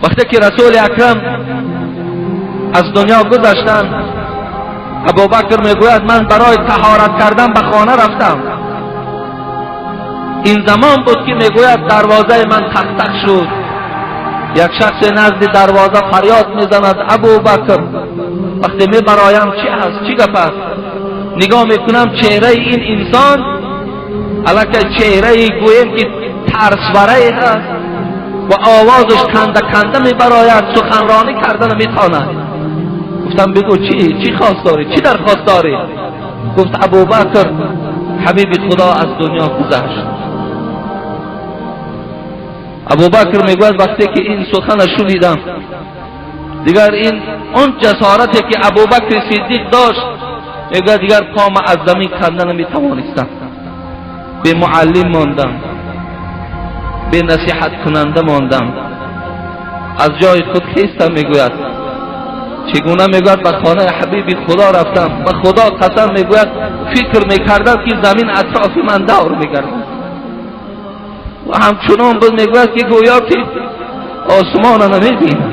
Вақте ки Расули Акрам аз дунё гузаштанд, Абубакр мегӯяд: ман барои таҳорат кардан ба хона рафтам. Ин замон буд ки мегӯяд дарвозаи ман тақ-тақ шуд. Як шахс назди дарвоза фарёд мезанад: Абубакр! Вақте мебароям, чӣ ҳаст, чӣ гап аст? Нигоҳ мекунам, чеҳраи ин инсон аллакай чеҳраи гӯем ки тарсварае ҳаст ва овозаш канда канда мебарояд, суханронӣ карда наметавонад. Гуфтам: бигӯ, чӣ хост дорӣ, чӣ дархост дорӣ? Гуфт: Абубакр, ҳабиби Худо аз дунё гузашт. Абубакр мегӯяд: вақте ки ин сухана шунидам, дигар ин он ҷасорате ки Абубакри Сиддиқ дошт, мегӯяд, дигар пома аз замин канда наметавонистам. Бемуаллим мондам, бенасиҳаткунанда мондам. Аз ҷои худ хестам, мегӯяд. Чӣ гуна, мегӯяд, ба хонаи ҳабиби Худо рафтам. Ба Худо қасам, мегӯяд, фикр мекардам, ки замин атрофи ман давр мегардад ва ҳамчунон буд, мегӯяд, ки гӯё ки осмона намебинам.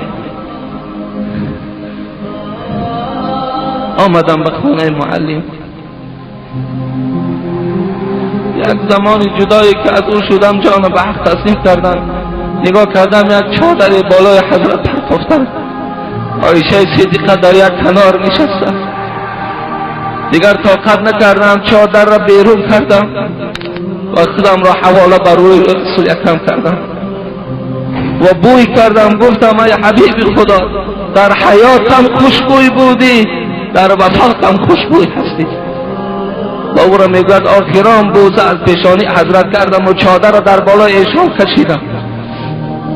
Омадам ба хонаи муаллим. Як замони ҷудое ки аз ӯ шудам, ҷона ба ҳақ таслим кардам. Нигоҳ кардам, як чодари болои ҳазрат партофтанд. Оишаи Сиддиқа дар як канор нишаста. Дигар тоқат накардам, чодарро берун кардам ва худамро ҳавола бар рӯи Расули Акрам кардам ва бӯй кардам. Гуфтам: ай ҳабиби Худо, дар ҳаётам хушбӯй будӣ, дар вафотам хушбӯй ҳастӣ. Ва ӯро, мегӯяд, охирон бӯса аз пешонии ҳазрат кардам ва чодарро дар болои эшон кашидам.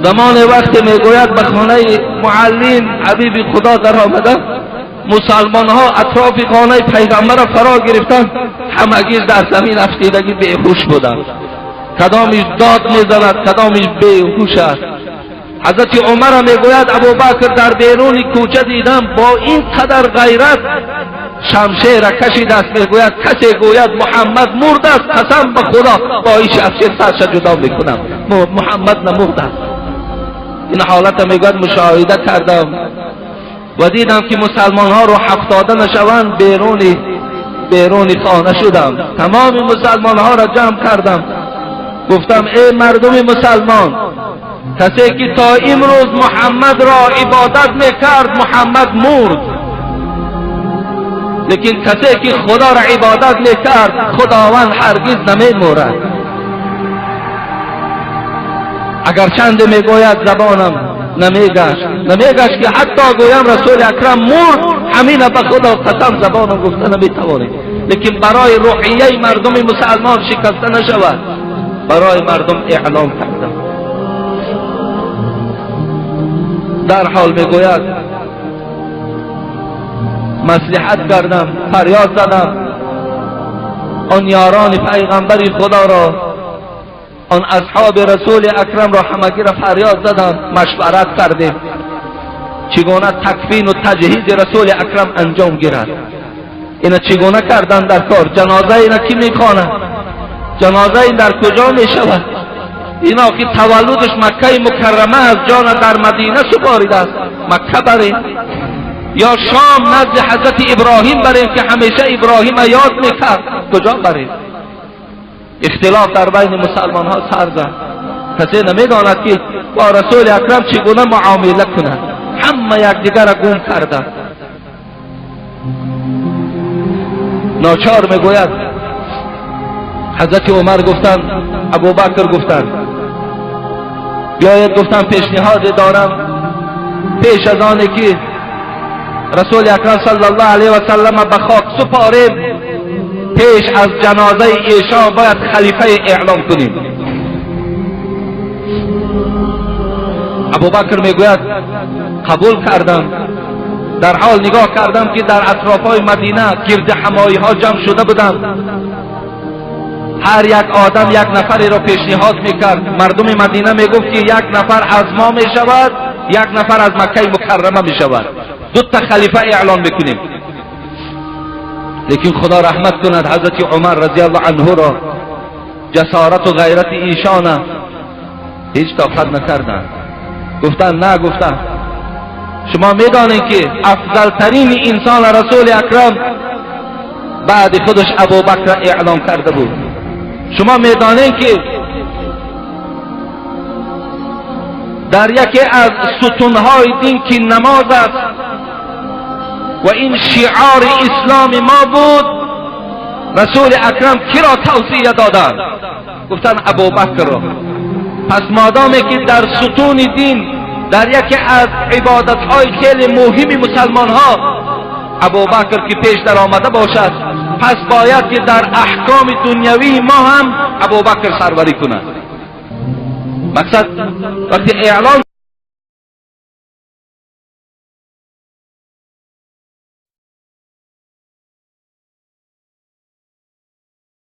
Замоне вақте, мегӯяд, ба хонаи муаллим ҳабиби Худо даромадам, мусалмонҳо атрофи хонаи пайғамбарро фаро гирифтанд, ҳамагӣ дар замин афтидагӣ беҳуш буданд. Кадомиш дод мезанад, кадомиш беҳуш аст. Ҳазрати Умара, мегӯяд Абубакр, дар беруни кӯча дидам, бо ин қадар ғайрат шамшера кашидааст. Мегӯяд: касе гӯяд Муҳаммад мурдааст, қасам ба Худо, бо ин шамшер сарша ҷудо мекунам. Муҳаммад намурдааст. Ин ҳолата, мегӯяд, мушоҳида кардам ва дидам ки мусалмонҳо рӯ ҳафтода нашаванд, беруни хона шудам, тамоми мусалмонҳоро ҷамъ кардам. Гуфтам: эй мардуми мусалмон, касе ки то имрӯз Муҳаммадро ибодат мекард, Муҳаммад мурд, лекин касе ки Худоро ибодат мекард, Худованд ҳаргиз намемурад. Агарчанде, мегӯяд, забонам намегашт ки ҳатто гӯям Расули Акрам мурд, ҳамина ба Худо қасам, забонам гуфта наметавонем, лекин барои рӯҳияи мардуми мусалмон шикаста нашавад, барои мардум эълом кардам. Дарҳол, мегӯяд, маслиҳат кардам, фарёд задам он ёрони пайғамбари Худоро, он асҳоби Расули Акрамро, ҳамагиро фарёд задам. Машварат кардем, чӣ гуна такфину таҷҳизи Расули Акрам анҷом гирад, ина чӣ гуна кардан дар кор, ҷаноза ина кӣ мехонад, ҷаноза ин дар куҷо мешавад, ино ки таваллудаш Маккаи Мукаррама аст, ҷона дар Мадина супоридааст, Макка барем ё Шом назди ҳазрати Иброҳим барем, ки ҳамеша Иброҳима ёд мекард, куҷо барем? Ихтилоф дар байни мусалмонҳо сар зад. Касе намедонад, ки бо Расули Акрам чӣ гуна муомила кунад. Ҳама якдигарро гум карданд. Ночор, мегӯяд, ҳазрати Умар гуфтанд, Абубакр гуфтанд: биёед, гуфтам, пешниҳоде дорам. Пеш аз оне ки Расули Акрам саллаллоҳу алайҳи васаллама ба хок супорем, пеш аз ҷанозаи эшон бояд халифае эълом кунем. Абубакр мегӯяд, қабул кардам. Дар ҳол нигоҳ кардам, ки дар атрофҳои Мадина гирди ҳамоиҳо ҷамъ шуда буданд. Ҳар як одам як нафареро пешниҳод мекард. Мардуми Мадина мегуфт, ки як нафар аз мо мешавад, як нафар аз Маккаи Мукаррама мешавад, дута халифа эълон мекунем. Лекин Худо раҳмат кунад ҳазрати Умар разиаллоҳу анҳуро. جسارت و غیرت ایشان هیچ طاقت نکردند. گفتن نه، گفتن شما میدانید که افضل ترین انسان رسول اکرم بعد خودش ابوبکر اعلام کرده بود. شما میدانید که در یکی از ستونهای دین که نماز است و این شعار اسلام ما بود، رسول اکرم کی را توصیه دادند؟ گفتن ابوبکر را. پس مادامی که در ستون دین، در یکی از عبادتهای خیلی مهم مسلمان ها ابوبکر که پیش در آمده باشد، پس باید که در احکام دنیوی ما هم ابوبکر سروری کند. مقصد وقتی اعلان